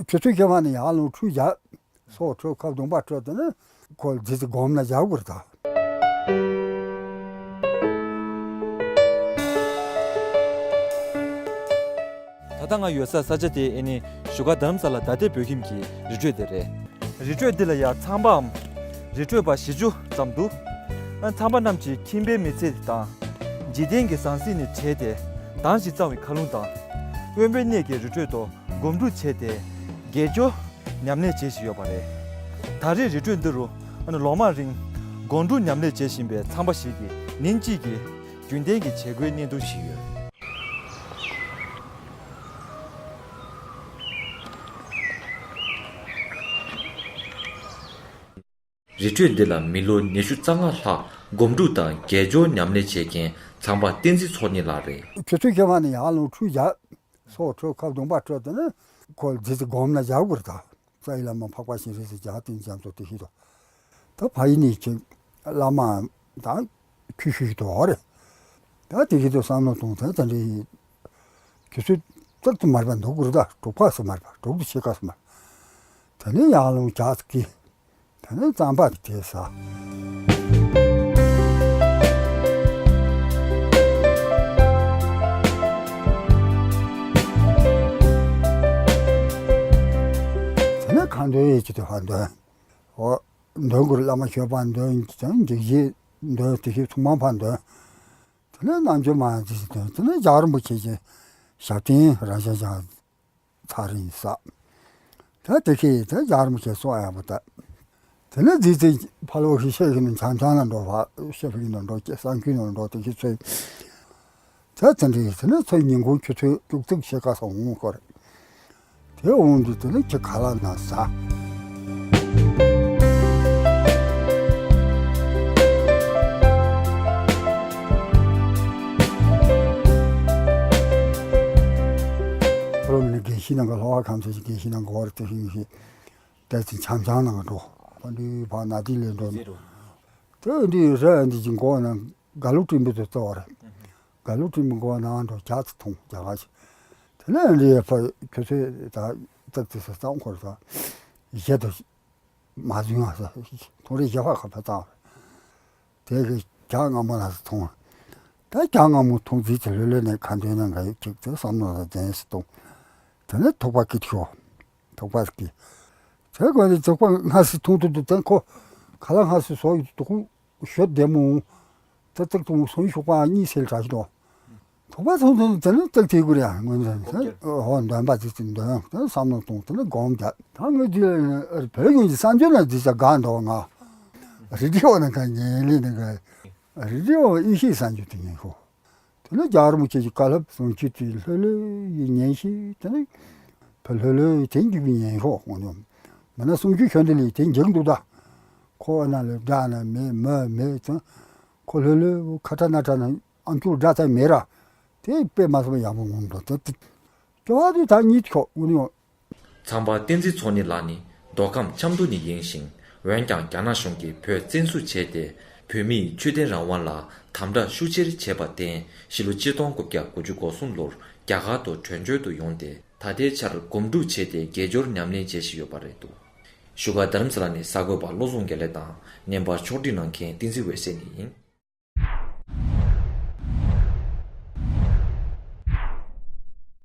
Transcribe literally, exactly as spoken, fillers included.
ཆུ་ཚོད་བཞི་པ་ནས་ཡར་ལངས་ཁྲུས་བཞག་སོགས་ཁྲོད་ཁ་གདོང་པ་ཁྲོད་དེ་ནི་ཁོ་རྗེས་སུ་སྒོམ་ན་བཞག་དགོས་རེད་ད། ད་ལྟ་ང་ཡོད་ས་ས་ཆ་དེ་ཨེ་ནི་བཞུགས་སྒར་རྡ་རམ་ས་ལ་ད་ལྟའི་བོད་ཁྱིམ་གྱི་རི་ཁྲོད་དེ་རེད། རི་ཁྲོད་འདི་ལ་ཡང་ཚངས་པའམ་རི་ཁྲོད་པ་བཞི་བཅུ་ཙམ་འདུག་ཨ་ཚངས་པ་རྣམས་ཀྱི་ཁྱིམ་པའི་མི་ཚེ་དང་འཇིག་རྟེན་གྱི་ཟང་ཟིང་ནས་བྲལ་ཏེ་དྭངས་ཤིང་གཙང་བའི་མཁའ་རླུང་དང་དབེན་པའི་གནས་ཀྱི་རི་ཁྲོད་དུ་སྒོམ་སྒྲུབ་བྱས་ཏེ་དགེ་སྦྱོར་ཉམས་ལེན་བྱེད་བཞིན་ཡོད་པ་རེད། ད་རེས་རི་ཁྲོད་འདི་རུ་ཨ་ནི་ལོ་མང་རིང་སྒོམ་སྒྲུབ་ཉམས་ལེན་བྱེད་བཞིན་པའི་ཚངས་པ་ཞིག་གིས་ཉིན་གཅིག་གི་རྒྱུན་ལྡན་གྱི་བྱེད་སྒོའི་གནས་ཚུལ་ཞིག་ཡོད། རི་ཁྲོད་འདི་ལ་མི་ལོ་ཉི་ཤུ་རྩ་ལྔ་ལྷག་སྒོམ་སྒྲུབ་དང་དགེ་སྦྱོར་ཉམས་ལེན་བྱེད་མཁན་ཚངས་པ་བསྟན་འཛིན་ཚོགས་གཉིས་ལགས་རེད། ཆུ་ཚོད་བཞི་པ་ནས་ཡར་ལངས་ཁྲུས་བཞག་སོགས་ཁྲོད་ཁ་གདོང་པ་ཁྲོད་དེ་ནི་ཁོ་རྗེས་སུ་སྒོམ་ན་བཞག་དགོས་རེད་ད། རྩ་བའི་བླ་མ་འཕགས་པ་སྤྱན་རས་གཟིགས་རྒྱལ་བ་བསྟན་འཛིན་རྒྱ་མཚོ་དེ་ཤི་དོ། ད་ཕ་ཡི་ནས་ཁྱེད་བླ་མ་དང་ཁྱུ་ཤི་ཤི་དོ་རེད། ད་དེ་ཤི་དོ་བསམ་བློ་གཏོང་དོན་དེ་འདྲའི་དུས་ཚོད་ཙག་ཏུ་མར་པ་འདུག་དགོས་རེད་ད། དྲུག་པ་སུ་མར་པ་དྲུག་ཏུ་ཕྱེད་ཀ་སུ་མར། དེ་ནས་ཡར་ལངས་ཇ་ཟ་གི། དེ་ནས་རྩམ་པ་དེ་ཟ། དེ་ནས་ཁ་འདོན་ཡས་ཀྱི་དེ་ཕར་འདོན། འོ། འདོན་དགོས་རེད། བླ་མ་མཆོད་པ་འདོན་ཀྱང་འཇིགས་བྱེད་འདོན། དེ་བཞིན་ཚོགས་མང་ཕར་འདོན། དེ་ནས་རྣལ་འབྱོར་མ་ཇི་ཞིག་འདོན། དེ་ནས་རྒྱལ་བ་རིན་པོ་ཆེ་གི་ཞབས་བརྟན་རབ་འབྱམས་ཀྱང་ཚར་རིང་ཟ། ད་དེ་ཁའི་ད་རྒྱལ་བ་རིན་པོ་ཆེ་གསུང་ཡག་པོ་ད། དེ་ནས་རྗེ་བཙུན་ཕ་ལོ་ཧི་ཤེས་ཀྱི་ནང་འཆམ་འཆམ་ལ་འགྲོ་བ་ཤེས་པའི་ནང་འགྲོ་སྐྱེ་གསང་ཁུལ་ནང་འགྲོ་དེ་ཤི་ཚོད། ད་དེ་འདྲའི་དེ་ནས་ཚོད་ཉིན་གུང་ཆུ་ཚོད་དྲུག་ཙིག་ཕྱེད་ཀ་སོང་ངོ་ཁོ་རེད། དེ་འོང་དུས་དེ་ནས་ཁྱི་ཁ་ལག་ན་ཟ། ཁོ་རང་ནི་དགེ་བཤེས་ནང་གི་ལྷོ་བ་ཁམས་ཚན་གྱི་དགེ་བཤེས་ནང་གི་བར་དུ་ཤིང་ཤིང་། དེ་ཚེ་འཆམ་འཆམ་ནང་འགྲོ། ཕ་འདི་ཕ་ན་དི་ལས་འགྲོ་ནི། དེ་འདི་ར་འདི་ཅི་མགོ་ན་དགའ་ལུ་སྤྲིན་པོ་དུ་བཙོ་བ་རེད། དགའ་ལུ་སྤྲིན་པོ་མགོ་ན་འགྲོ་ཇ་ཚ་འཐུང་ཇ་ག་ཆི། དེ་ནས་འདི་ཕ་ཁྱོད་ཚོས་ད་ཙག་ཙི་ས་གཙང་འཁོར་ས་གཞི་དུ་མ་བཟུང་བ་ས་ཐོ་རེ་ཞི་བ་ཁ་ཕ་ཙང་བ་རེད། དེ་གི་ཇ་མངར་མོ་ལ་ས་འཐུང་། ད་ཇ་མངར་མོ་འཐུང་རྗེས་ཀྱི་ལྷོད་ལྷོད་ནས་ཁ་འདོན་ན་འགའ་ཡོད་ཅིག་དེ་བསམ་བློ་ལ་འཛིན་སི་འཐུང་། དེ་ནས་ཐུག་པ་སྐྱིད་ཤོག་ཐུག་པ་སྐྱིད། དེ་གོ་ནས་ཐུག་པ་སྔ་སི་འཐུང་དུ་འདུག་དེ་ཁོ་ཁ་ལག་སྔ་སི་བཟོ་ཡི་འདུག་ཤོད་བདེ་མོ། ད་ཙག་ཏུ་སོན་ཤུག་པ་གཉིས་སེལ་དྲག་ཤི་དོ། ཐུག་པ་ཚོང་ཚོང་དེ་ནི་ཙག་ཐེ་གུ་རེ་ཡང་ངོས་འཛིན་དེ་ཧོ་འདོན་པ་ཙི་ཙི་འདོན་དེ་བསམ་བློ་གཏོང་དེ་ནི་སྒོམ་བརྒྱབ། ད་ངོས་དེ་བོད་ཡོངས་ཀྱི་གསར་འགྱུར་ན་འདི་ཚ་དགའ་འདོག་ང་རི་ཏི་ཨོ་ན་ག་ཉན་ལི་ནི་ག་རི་ཏི་ཨོ་ཨི་ཤི་གསར་འགྱུར་དེ་ཉན་ཤོ། དེ་ནས་རྒྱལ་བ་རིན་པོ་ཆེ་གི་བཀའ་སློབ་གསུང་ཆོས་དེ་ལྷོད་ལྷོད་ཡིན་ཉན་ཤི་དེ་ནས་བོད་ལྷོད་ལྷོད་དེ་འཇིག་པའི་ཉན་ཤོ་ངོ་ནི་མི་ན་གསུང་ཆོས་ཁྱོད་འདི་ལས་དེ་འཇིག་འདུག་ད་ཁོ་ཨ་ན་ལས་དགྲ་ན་མེད་མི་མེད་ཙང་ཁོ་ལྷོད་ལྷོད་ཁ་ཁྲ་ན་ཁྲ་ན། ཨམ་ཅོག་སྒྲ་ཚ་མེད་ར། དེ་དཔེ་མ་སོང་ཡག་པོ་ངོམ་འགྲོ་དེ་དེ། སྐྱོ་བ་དེ་ད་གཉིད་ཁོག་དངོས་གནས། ཚངས་པ་བསྟན་འཛིན་ཚོགས་གཉིས་ལགས་ནི་མདོ་ཁམས་ཆབ་མདོ་ནས་ཡིན་ཞིང་། འོན་ཀྱང་རྒྱ་ནག་གཞུང་གིས་བོད་བཙན་བཟུང་བྱས་ཏེ། བོད་མིའི་ཆོས་དད་རང་དབང་ལ་དམ་དྲག་ཤུགས་ཆེར་བྱས་པར་བརྟེན། ཕྱི་ལོ་ཆིག་སྟོང་དགུ་བརྒྱ་དགུ་བཅུ་གོ་གསུམ་ལོར་རྒྱ་གར་དུ་བྲོས་བྱོལ་དུ་ཡོང་སྟེ། ད་ལྟའི་ཆར་སྒོམ་སྒྲུབ་བྱས་ཏེ་དགེ་སྦྱོར་ཉམས་ལེན་བྱེད་བཞིན་ཡོད་པ་རེད་འདུག་བཞུགས་སྒར་རྡ་རམ་ས་ལ་ནས་གསར་འགོད་པ་བློ་བཟང་དགེ་ལེགས་དང་། བརྙན་པ་ཕྱོགས་སྒྲིག་གནང་མཁན་བསྟན་འཛིན་འོད་ཟེར་གཉིས་ཡིན།